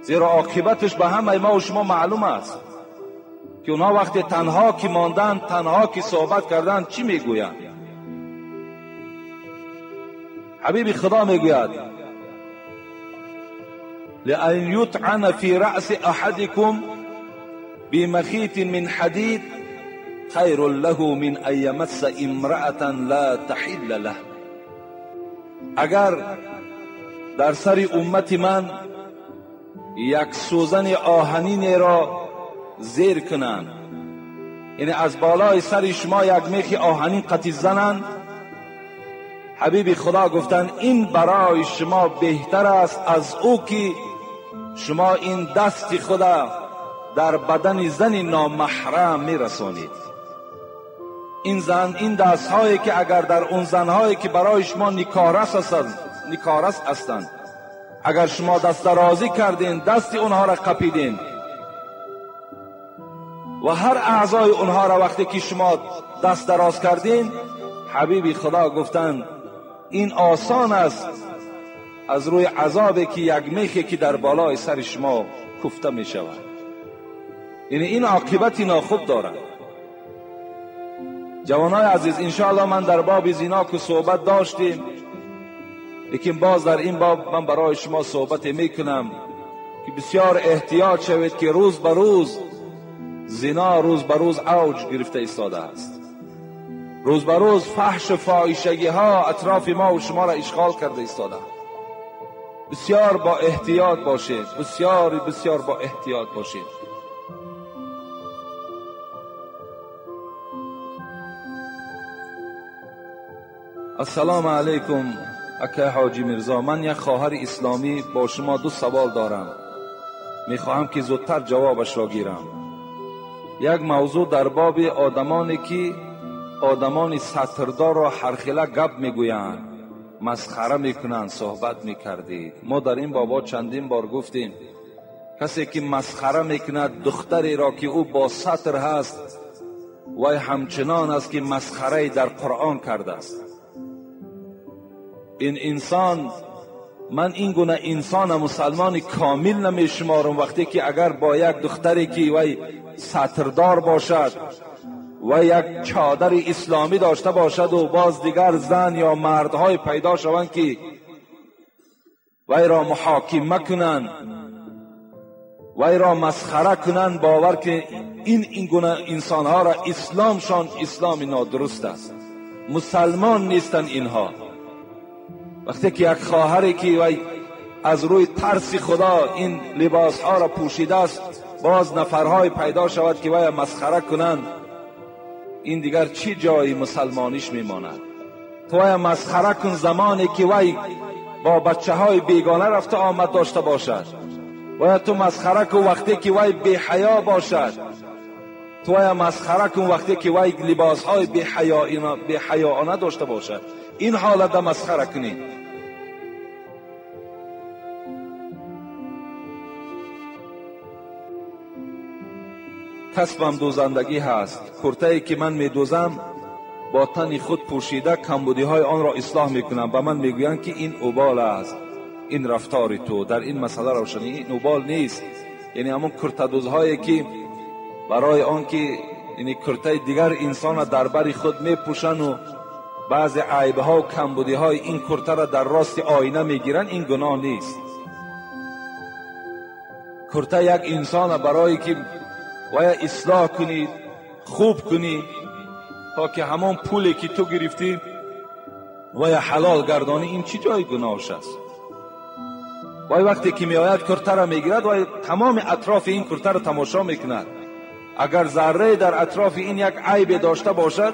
زیرا عاقبتش به همه ما و شما معلوم است که اونها وقتی تنها که ماندن، تنها که صحبت کردن چی میگویند. حبیب خدا میگوید لأن يطعن في رأس أحدكم بمخيط من حديد خیر له من ان یمس امرأة لا تحل له. اگر در سر امت من یک سوزن آهنین را زیر کنند، یعنی از بالای سر شما یک میخ آهنین قطی زنند، حبیب خدا گفتند این برای شما بهتر است از او که شما این دست خدا در بدن زن نامحرم میرسانید. این زن، این دست هایی که اگر در اون زنهایی که برای شما نکارس هستند، اگر شما دست درازی کردین، دست اونها را قپیدین و هر اعضای اونها را وقتی که شما دست دراز کردین، حبیب خدا گفتند این آسان است از روی عذابی که یک میخی که در بالای سر شما کوفته می شود. یعنی این عاقبت ناخوب دارد. جوانای عزیز، انشاءالله من در باب زنا که صحبت داشتیم، لیکن باز در این باب من برای شما صحبت میکنم که بسیار احتیاط شوید که روز به روز زنا روز به روز اوج گرفته ایستاده است. روز به روز فحش و فاحشگی ها اطراف ما و شما را اشغال کرده ایستاده. بسیار با احتیاط باشید، بسیار بسیار با احتیاط باشید. السلام علیکم اکه حاجی میرزا، من یک خواهر اسلامی با شما دو سوال دارم، میخواهم که زودتر جوابش را گیرم. یک موضوع در باب آدمانی که آدمان ستردار را هرخیله گپ میگویند، مسخره میکنند، صحبت میکردید. ما در این بابا چندین بار گفتیم کسی که مسخره میکند دختری را که او با ستر هست، وی همچنان است که مسخره در قرآن کرده است. این انسان، من این گونه انسان مسلمان کامل نمیشمارم وقتی که اگر با یک دختری که وی ستردار باشد و یک چادر اسلامی داشته باشد و باز دیگر زن یا مردهای پیدا شوند که وی را محاکمه کنند، وی را مسخره کنند، باور که این گونه انسانها را اسلامشان اسلام نادرست است، مسلمان نیستند اینها. وقتی که یک خواهری که وی از روی ترس خدا این لباسها را پوشیده است، باز نفرهای پیدا شود که وی مسخره کنند، این دیگر چی جای مسلمانیش میماند؟ تو وی مسخره کن زمانی که وی با بچه های بیگانه رفته آمد داشته باشد، وی تو مسخره کن وقتی که وی بی حیا باشد، تو وی مسخره کن وقتی که وی لباس های بی حیاانه داشته باشد، این حالت مسخره کنید. کسبم دوزندگی هست، کرته‌ای که من میدوزم با تن خود پوشیده کمبودی های آن را اصلاح میکنم. به من میگویند که این اوبال است، این رفتار تو در این مسئله روشنی، این اوبال نیست. یعنی همون کرته دوزهایی که برای آن که یعنی کرته دیگر انسان را در بر خود میپوشن و بعض عیب ها و کمبودی های این کرته را در راست آینه میگیرن، این گناه نیست. کرته یک انسان برای که باید اصلاح کنی، خوب کنی، تا که همان پولی که تو گرفتی و حلال گردانی، این چی جای گناهش است؟ وای وقتی که میآید کرته را میگیرد و تمام اطراف این کرته را تماشا میکند، اگر ذره در اطراف این یک عیب داشته باشد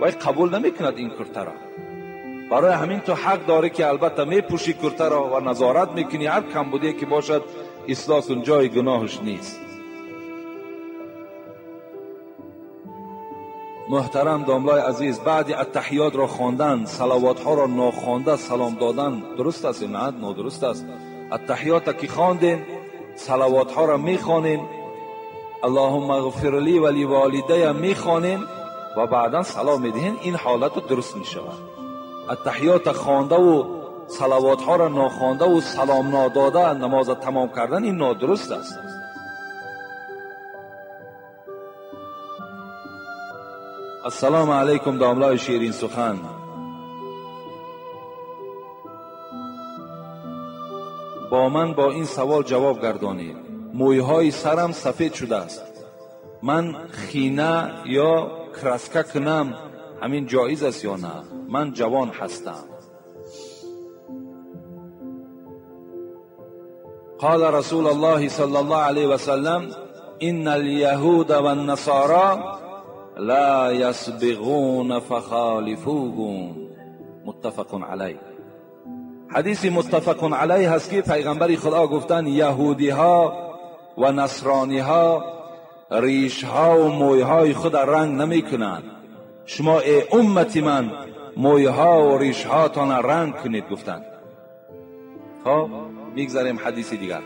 وای قبول نمیکند این کرته را. برای همین تو حق داری که البته میپوشی کرته را و نظارت میکنی، هر کمبودی که باشد اصلاح کن، جای گناهش نیست. محترم داملای عزیز، بعد التحیات را خواندن، صلوات ها را ناخوانده سلام دادن درست است؟ نه، نادرست است. التحیات که خواندین، صلوات ها را میخوانین، اللهم اغفر لی و لوالدی میخوانین و بعدا سلام میدهین، این حالت درست میشود. التحیات خوانده و صلوات ها را ناخوانده و سلام ناداده نماز تمام کردن، این نادرست است. السلام علیکم داملای شیرین سخن. با من با این سوال جواب گردانید. مویهای سرم سفید شده است، من خینه یا کرسکه کنم همین جایز است یا نه؟ من جوان هستم. قال رسول الله صلی الله علیه و سلم ان اليهود والنصارى لا يسبغون فخالفوهم. متفق علیه. حدیث متفق علیه هست که پیغمبر خدا گفتن یهودی ها و نصرانی ها ریش ها و موی های خود رنگ نمی کنند، شما ای امت من موی ها و ریش هاتان رنگ کنید گفتند. خب میگذاریم حدیث دیگر.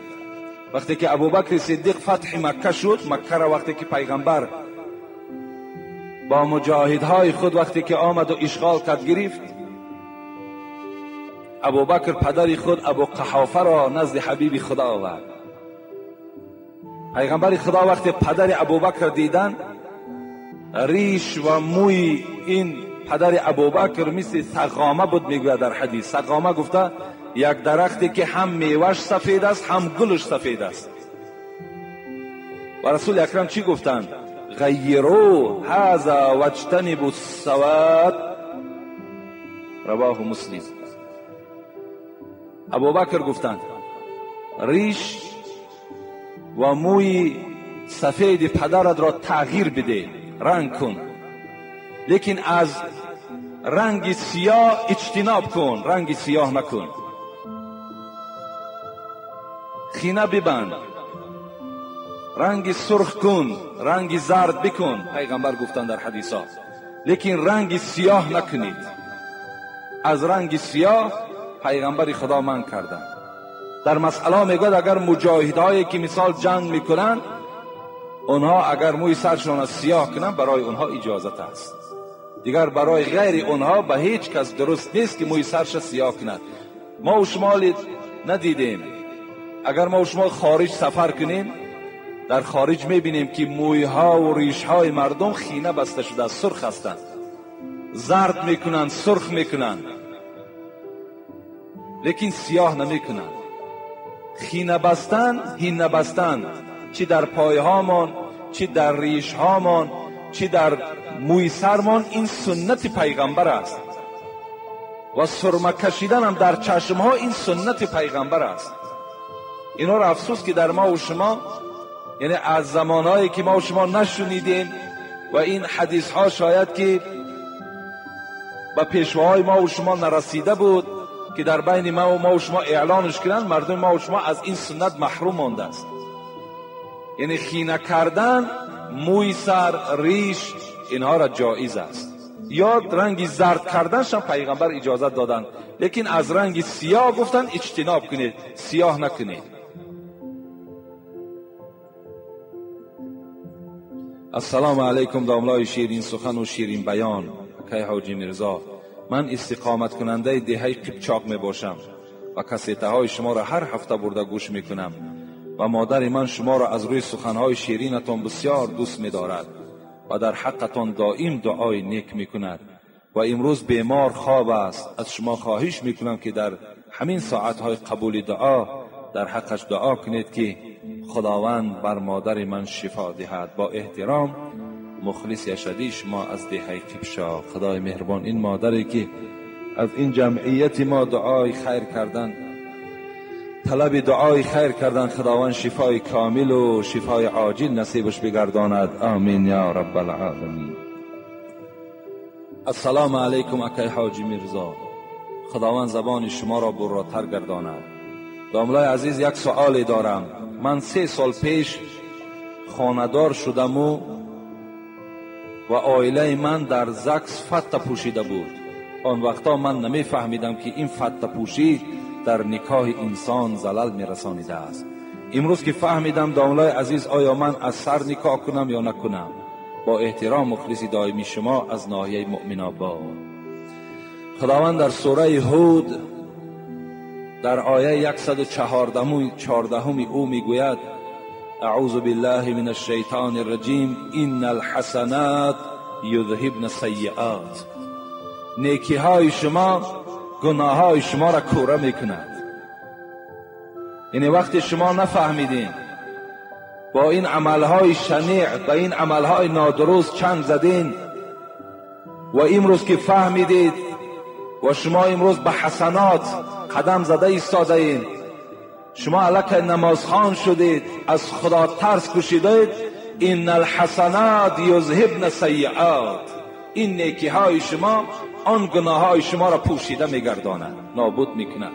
وقتی که ابوبکر صدیق فتح مکه شد، مکه را وقتی که پیغمبر با مجاهدهای خود وقتی که آمد و اشغال کرد گرفت، ابوبکر پدر خود ابو قحافه را نزد حبیب خدا آورد. پیغمبر خدا وقتی پدر ابوبکر دیدن، ریش و موی این پدر ابوبکر مثل سقامه بود. میگوید در حدیث سقامه گفته یک درختی که هم میوهش سفید است هم گلش سفید است. و رسول اکرم چی گفتند؟ غیروا هذا واجتنبوا السواد. رواه مسلم. ابوبکر گفتند ریش و موی سفید پدرت را تغییر بده، رنگ کن، لیکن از رنگ سیاه اجتناب کن، رنگ سیاه نکن، خینه ببند، رنگ سرخ کن، رنگ زرد بکن. پیغمبر گفتند در حدیث ها، لیکن رنگ سیاه نکنید. از رنگ سیاه پیغمبر خدا من کردن. در مسئله میگوید اگر مجاهدهایی که مثال جنگ میکنن، اونها اگر موی سرشون سیاه کنن برای اونها اجازت است، دیگر برای غیر اونها به هیچ کس درست نیست که موی سرش سیاه کند. ما و شما ندیدیم. اگر ما و شما خارج سفر کنیم، در خارج میبینیم که مویها و ریشهای مردم خینه بسته شده، سرخ هستند، زرد میکنن، سرخ میکنن، لیکن سیاه نمیکنن. خینه بستن، هینه بستن، چی در پایهامان، چی در ریشهامان، چی در موی سرمان، این سنت پیغمبر است. و سرمه کشیدن هم در چشمها این سنت پیغمبر است. اینا را افسوس که در ما و شما، یعنی از زمانهایی که ما و شما نشنیدیم و این حدیث ها شاید که به پیشواهای ما و شما نرسیده بود که در بین ما و شما اعلانش کنند، مردم ما و شما از این سنت محروم مانده است. یعنی خینه کردن موی سر، ریش، اینها را جایز است. یا رنگ زرد کردنش هم پیغمبر اجازت دادن، لیکن از رنگ سیاه گفتن اجتناب کنید، سیاه نکنید. السلام علیکم داملای شیرین سخن و شیرین بیان اکای حاجی میرزا. من استقامت کننده دهه قبچاق می باشم و کسیته های شما را هر هفته برده گوش می کنم و مادر من شما را از روی سخنهای شیرینتان بسیار دوست می دارد و در حقتان دائم دعای نیک می کند و امروز بیمار خواب است. از شما خواهش می کنم که در همین ساعتهای قبول دعا در حقش دعا کنید که خداوند بر مادر من شفا دهد. با احترام مخلص اشدی شما از دهه قبشا. خدای مهربان این مادری که از این جمعیت ما دعای خیر کردن، طلب دعای خیر کردن، خداوند شفای کامل و شفای عاجل نصیبش بگرداند. آمین یا رب العالمین. السلام علیکم اکای حاجی میرزا. خداوند زبان شما را براتر گرداند. داملای عزیز یک سؤال دارم. من 3 سال پیش خانه‌دار شدم و عائله من در زکس فته پوشیده بود. آن وقتا من نمی فهمیدم که این فته پوشی در نکاح انسان زلل می رسانیده است. امروز که فهمیدم داملای عزیز، آیا من از سر نکاح کنم یا نکنم؟ با احترام مخلص دائمی شما از ناحیه مؤمن آباد. خداوند در سوره هود در آیه 114 او میگوید: اعوذ بالله من الشیطان الرجیم ان الحسنات یذهبن السیئات. نیکی های شما گناه های شما را کوره میکند. یعنی وقتی شما نفهمیدین با این عملهای شنیع، با این عملهای نادرست چنگ زدین و امروز که فهمیدید و شما امروز به حسنات قدم زده ایستاده این، شما الکی نمازخوان شدید، از خدا ترس کشیدید. ان الحسنات یذهبن السیئات، این نیکی های شما آن گناه های شما را پوشیده میگرداند، نابود میکند.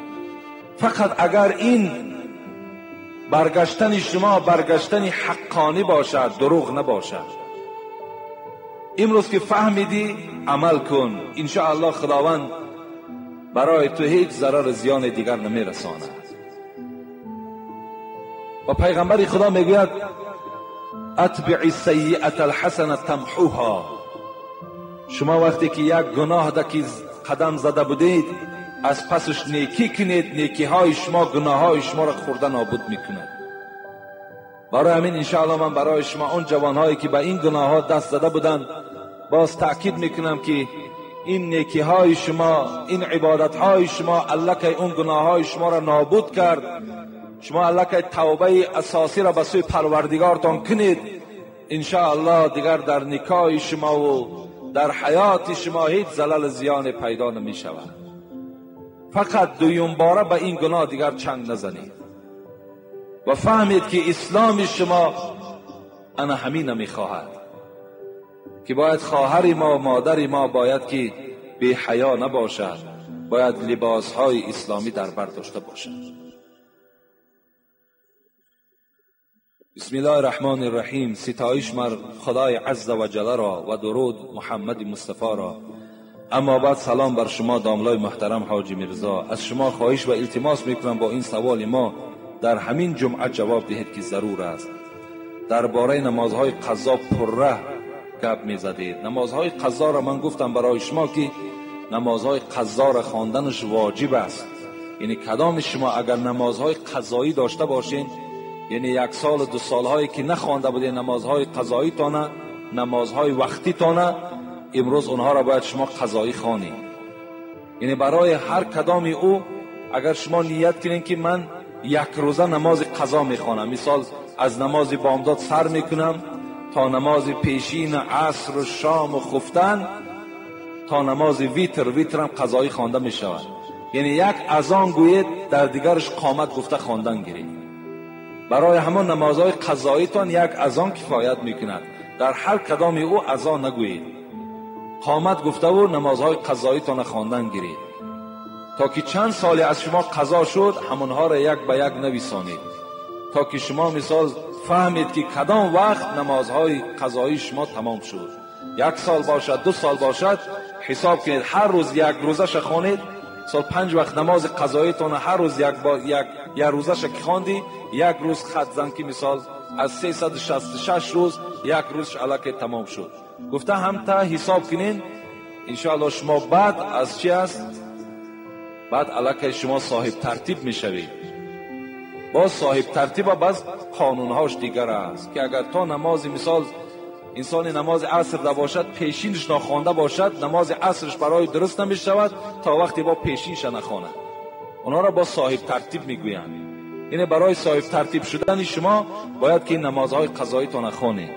فقط اگر این برگشتن شما برگشتن حقانی باشد، دروغ نباشد. امروز که فهمیدی عمل کن، انشاءالله خداوند برای تو هیچ ضرر زیان دیگر نمیرساند. و پیغمبر خدا میگوید اتبع السیئة الحسنة تمحوها. شما وقتی که یک گناه دکی قدم زده بودید، از پسش نیکی کنید، نیکی های شما گناه های شما را خورده نابود میکند. برای همین انشاءالله من برای شما اون جوانهایی که به این گناه ها دست زده بودند باز تأکید میکنم که این نیکی های شما، این عبادت های شما الکی اون گناه های شما را نابود کرد. شما الکی توبه اساسی را به سوی پروردگارتان کنید، انشاءالله دیگر در نکاح شما و در حیات شما هیچ زلل زیان پیدا نمی شود. فقط دویم باره به این گناه دیگر چنگ نزنید و فهمید که اسلام شما انا همین نمی خواهد که باید خواهر ما و مادر ما باید که بی حیا نباشد، باید لباس های اسلامی در بر داشته باشد. بسم الله الرحمن الرحیم. ستایش مر خدای عز و جل را و درود محمد مصطفی را. اما بعد سلام بر شما داملای محترم حاجی میرزا. از شما خواهش و التماس میکنم با این سوال ما در همین جمعه جواب دهید که ضرور است. درباره نمازهای قضا پره گپ میزدید. نمازهای قضا را من گفتم برای شما که نمازهای قضا را خواندنش واجب است. یعنی کدام شما اگر نمازهای قضایی داشته باشین، یعنی یک سال و دو سالهایی که نخوانده بودین نمازهای قضایی تانه، نمازهای وقتی تانه، امروز اونها را باید شما قضایی خوانید. یعنی برای هر کدامی او اگر شما نیت کنین که من یک روزه نماز قضا میخوانم، مثال از نماز بامداد سر میکنم تا نماز پیشین عصر و شام و خفتن تا نماز ویتر، ویترم قضایی خوانده میشود. یعنی یک اذان گویید در دیگرش قامت گفته خواندن گیرید. برای همان نمازهای قضاییتان یک اذان کفایت میکند. در هر کدامی او اذان نگویید، قامت گفته و نمازهای قضاییتان خواندن گیرید تا که چند سالی از شما قضا شد همونها را یک به یک نویسانید، تا که شما مثال فهمید که کدام وقت نمازهای قضایی شما تمام شد. یک سال باشد، دو سال باشد، حساب کنید هر روز یک روزش خوانید. سال 5 وقت نماز قضاییتان هر روز یک با یک یک روزش که خواندی، یک روز خط زن که مثال از 366 روز یک روزش الکی تمام شد. گفته هم تا حساب کنین انشاءالله شما بعد از چی است؟ بعد الکی شما صاحب ترتیب میشوید. باز صاحب ترتیب و باز قانونهاش دیگر است که اگر تا نماز مثال انسان نماز عصر ده باشد، پیشینش ناخوانده باشد، نماز عصرش برای درست نمی شود تا وقتی با پیشینش نخواند. اونها را با صاحب ترتیب میگویند. یعنی برای صاحب ترتیب شدن شما باید که این نمازهای قضایی تا نخوانید.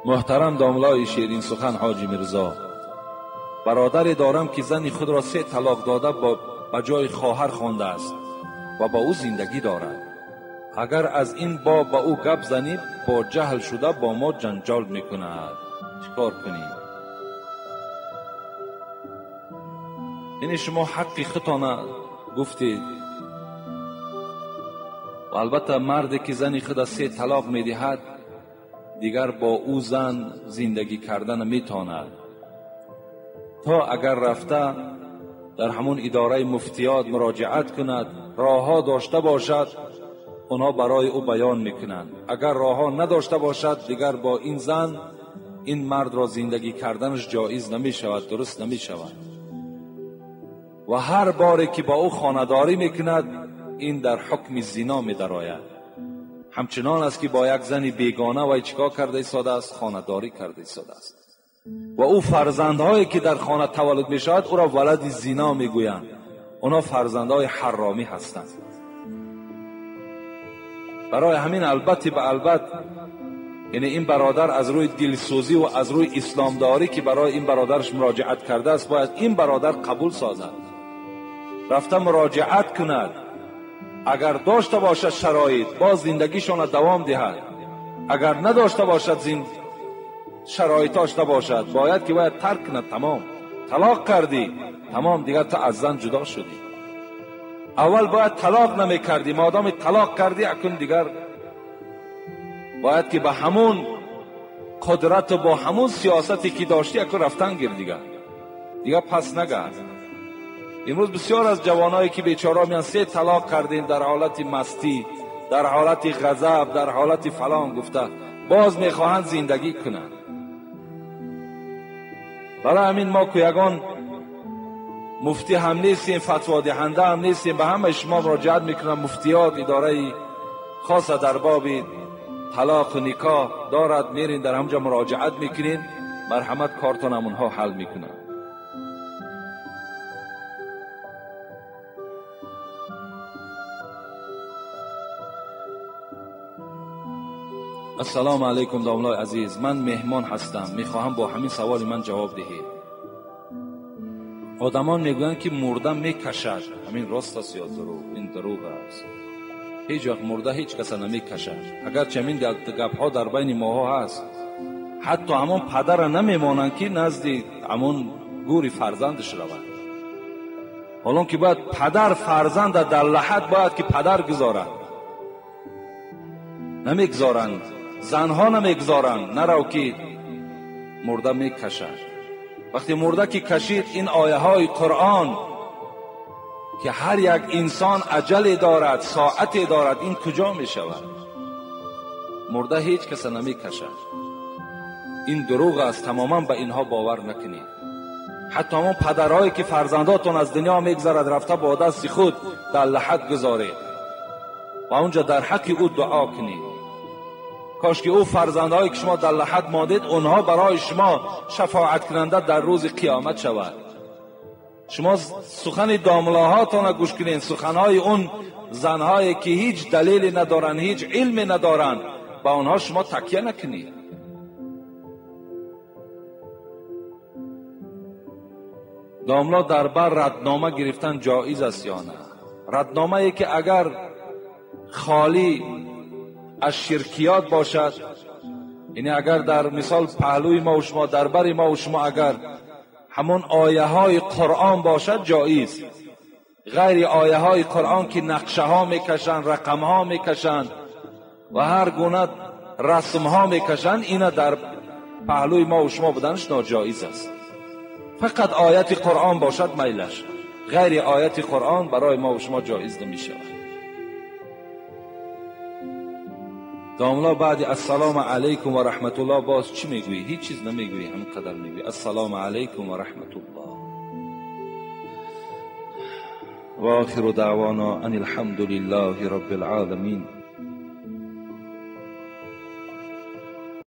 محترم داملای شیرین سخن حاجی میرزا، برادری دارم که زن خود را 3 طلاق داده با جای خواهر خوانده است و با او زندگی دارد. اگر از این باب با او گپ زنی با جهل شده با ما جنجال میکند. چیکار کنیم؟ یعنی شما حق خودتان گفتید و البته مردی که زن خود 3 طلاق میدهد دیگر با او زن زندگی کردن میتواند. تا اگر رفته در همون اداره مفتیات مراجعت کند، راهها داشته باشد، اونها برای او بیان میکنند. اگر راهها نداشته باشد دیگر با این زن این مرد را زندگی کردنش جایز نمیشود، درست نمیشود. و هر باری که با او خانه‌داری میکند این در حکم زنا میدراید. همچنان است که با یک زن بیگانه و چیکار کرده ایستاده است؟ خانه‌داری کرده ایستاده است. و او فرزندهایی که در خانه تولد میشود او را ولد زنا میگویند. اونا فرزندهای حرامی هستند. برای همین البته به البته یعنی این برادر از روی دلسوزی و از روی اسلامداری که برای این برادرش مراجعت کرده است، باید این برادر قبول سازد، رفته مراجعت کند. اگر داشته باشد شرایط باز زندگیشان دوام دهد، اگر نداشته باشد شرایطاش نباشد، باید که باید ترک کند. تمام، طلاق کردی، تمام، دیگر تو از زن جدا شدی. اول باید طلاق نمی کردی، مادام طلاق کردی اکنون دیگر باید که به همون قدرت و با همون سیاستی که داشتی اکنون رفتن گیر، دیگر پس نگرد. امروز بسیار از جوانایی که بیچاره میان 3 طلاق کردیم، در حالت مستی، در حالت غضب، در حالت فلان گفته، باز میخواهند زندگی کنند. برای همین ما که یگان مفتی هم نیستیم، فتوا دهنده هم نیستیم، به همه شما مراجعت میکنم. مفتیات اداره خاصه در باب طلاق و نکاح دارد، میرین در همجا مراجعت میکنین، مرحمت کارتان همونها حل میکنن. السلام علیکم داملای عزیز، من مهمان هستم، میخواهم با همین سوال من جواب دهید. آدمان میگویند که مرده میکشد، همین راست است یا دروغ؟ این دروغ است. هیچ وقت مرده هیچ کس نمیکشد، اگرچه همین گپ ها در بین ماها هست. حتی همون پدر نمیمانند که نزد همون گوری فرزندش رود. حالا که باید پدر فرزند در لحد باید که پدر گذارد، نمیگذارند، زنها نمیگذارند، نرو که مرده میکشد. وقتی مرده که کشید، این آیه های قرآن که هر یک انسان اجل دارد، ساعتی دارد، این کجا می شود؟ مرده هیچ کس نمی کشد. این دروغ است، تماما به اینها باور نکنید. حتی همون پدرهایی که فرزنداتون از دنیا میگذرد، رفته با دست خود در لحد گذارید و اونجا در حق او دعا کنید. کاش که او فرزندهایی که شما در لحد ماندید، اونها برای شما شفاعت کننده در روز قیامت شود. شما سخن داملاهاتان گوش کنین، سخنهای اون زنهایی که هیچ دلیلی ندارن، هیچ علمی ندارن، با اونها شما تکیه نکنید. داملا در بر ردنامه گرفتن جایز است یا نه؟ ردنامه ای که اگر خالی از شرکیات باشد، یعنی اگر در مثال پهلوی ما و شما، در بر ما و شما اگر همون آیه های قرآن باشد جایز. غیر آیه های قرآن که نقشه ها میکشن، رقم ها میکشن و هر گونه رسم ها میکشن، اینا در پهلوی ما و شما بودنش ناجایز است. فقط آیت قرآن باشد میلش، غیر آیت قرآن برای ما و شما جایز نمیشود. داملا بعد السلام علیکم و رحمت الله باز چی میگویی؟ هیچ چیز نمیگویی، همین قدر میگویی السلام علیکم و رحمت الله. و آخر دعوانا ان الحمد لله رب العالمین.